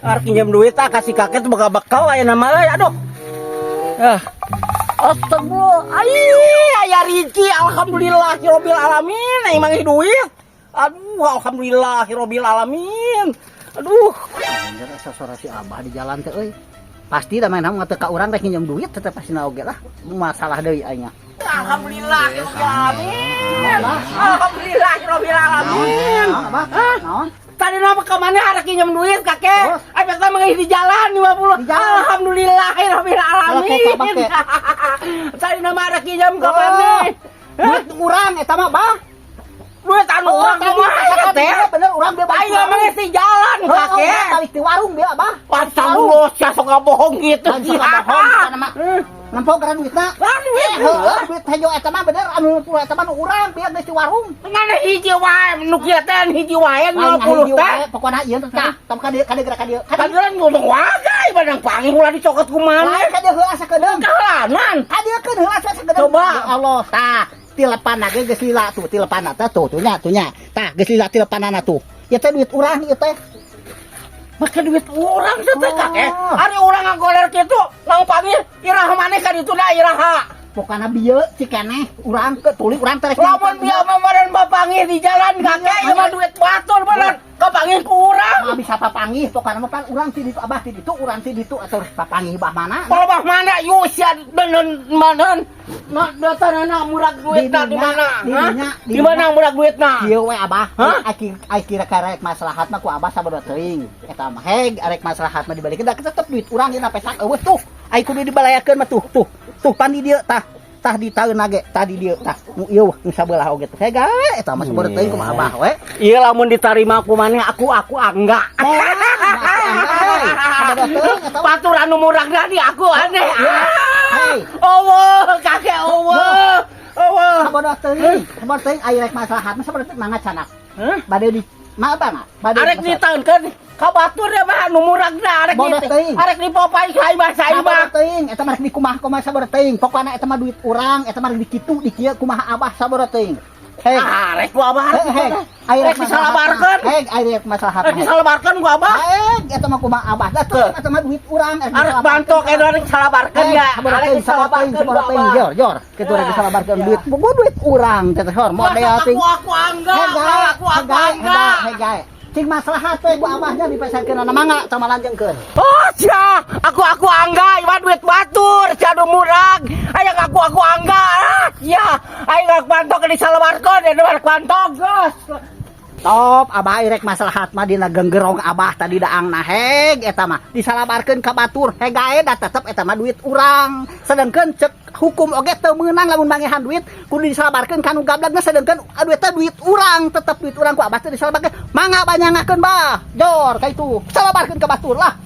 Arek pinjam duit ah kasih kakek tuh bakal bakal aya nama lah, aduh. Ah. Astagfirullah. Ai, aya Riki, alhamdulillah rabbil alamin, aing manggih duit. Aduh, alhamdulillah rabbil alamin. Aduh. Anjir, asa suara si Abah di jalan teh euy. Pasti da main teu ka urang rek nginjem duit tetep pasti oge lah. Masalah deui aing mah. Alhamdulillah rabbil alamin. Alhamdulillah rabbil alamin. Naon, Abah? Naon? Tadi nama ke mana arek nginjem duit, kakek? Terus? Ayo kita manggih di jalan 50. Di jalan. Alhamdulillah rabbil alamin. Oke, Abah, ke. Tadi nama arek nginjem ke mana? Duit urang eta mah, Bah. Duit anu urang tadi kumaha ya teh? Bener urang dia Aing ngomongnya di jalan, kakek. kakek. Balik di warung dia, Abah. Astagfirullah, sia sok ngabohong gitu. Lain sok ngabohong, bukan mah. Nempo gara duitna. Lah duit. Heeh, duit hejo eta mah bener anu 50 eta mah nu urang biar geus di warung. Mana hiji wae nu kieu teh, hiji wae Lain 50 hiji teh. Wae, pokona ieu teh tah. Tong ka dieu, ka dieu, ka dieu. Ka dieu. Kadieu ngomong wae badang panggih ulah dicokot ku maneh. Lain ka dieu heula sakedeung. Kahelanan. Ka dieu keun heula sakedeung. Coba. Ya Allah, tah. Tilepan ge geus lila tuh, tilepan teh tuh, tuh nya, tuh nya. Tah, geus lila tilepanana tuh. Ieu teh duit urang ieu teh. Make duit urang teh teh, kakek. Oh. Ari urang ngagoler kitu, nang panggil iraha maneh ka ditu da iraha? Pokona bieu cikeneh urang ke tuli urang teh rek Lamun bieu mah meureun bapanggih di jalan, kakek, ieu mah duit batur bener. Kapanggih ku urang. Mah bisa papanggih, pokona mah pan urang ti ditu, Abah ti ditu, urang ti ditu atuh papanggih bah mana? Kalau bah mana yu sia denen manen na datanana murag duitna di mana? Di Hah? dinya, di Di mana murag duitna? Kieu we, Abah. Hah? Ai kira rek maslahat mah ku Abah sabodo teuing. Eta mah heg arek maslahat mah dibalikeun da tetep duit urang dina pesak eueuh tuh. Ai kudu dibalayakeun mah tuh tuh. Tuh pan di dieu tah. Tah di taeun ge, tah di dieu tah. Nu ieu nu sabelah oge tuh. Heg eta mah sabodo teuing kumaha Abah we. Iya, lamun ditarima ku maneh aku enggak. Sabodo teuing eta mah. Batur anu muragna di aku aneh. Hei. Oh, kakek, oh. Oh. Sabodo teuing, sabodo teuing ai rek maslahat mah sabodo teuing mangga canak. Hah? Bade di mah apa mah? Bade Arek ditaunkeun ka batur ya mah anu muragna arek Bodoh di teuing. Arek dipopai saimah Sabodo saimah. Teuing eta mah rek dikumaha kumaha sabodo teuing. Pokona eta mah duit urang, eta mah rek dikitu dikieu kumaha Abah sabodo teuing. Hei. Arek ku Abah. Hei, hei. Ai Rek disalabarkeun. Hei, ai rek maslahat. Arek disalabarkeun ku Abah. Hei, eta mah kumaha Abah. Da tuh eta mah duit urang. Arek bantok eta arek disalabarkeun ya. Sabodo Arek teuing, sabodo teuing, disalabarkeun sabodo ku teuing. Abah. Jor, jor. Kitu rek disalabarkeun duit. Buku duit urang teh hor model Masa ting. aku enggak, aku enggak. Hei, gae. Cing maslahat we ku Abahnya dipesankeun mangga sama lanjengkeun. Oh, sia, aku angga, ieu duit batur, sia nu murag. Aya aku angga. Ah, sia, aing rek bantok disalabarkeun, ya rek bantok, geus. Top, Abah rek maslahat mah dina genggerong Abah tadi daang na heg eta mah disalabarkeun ka batur heg gae da tetep eta mah duit urang, sedangkeun cek hukum oge teu meunang lamun mangehan duit kudu disalabarkeun ka nu gablagna, sedangkeun duit teh duit urang, tetep duit urang ku Abah teh disalabarkeun. Mangga banyangakeun, Bah, jor ka itu salabarkeun ka batur lah.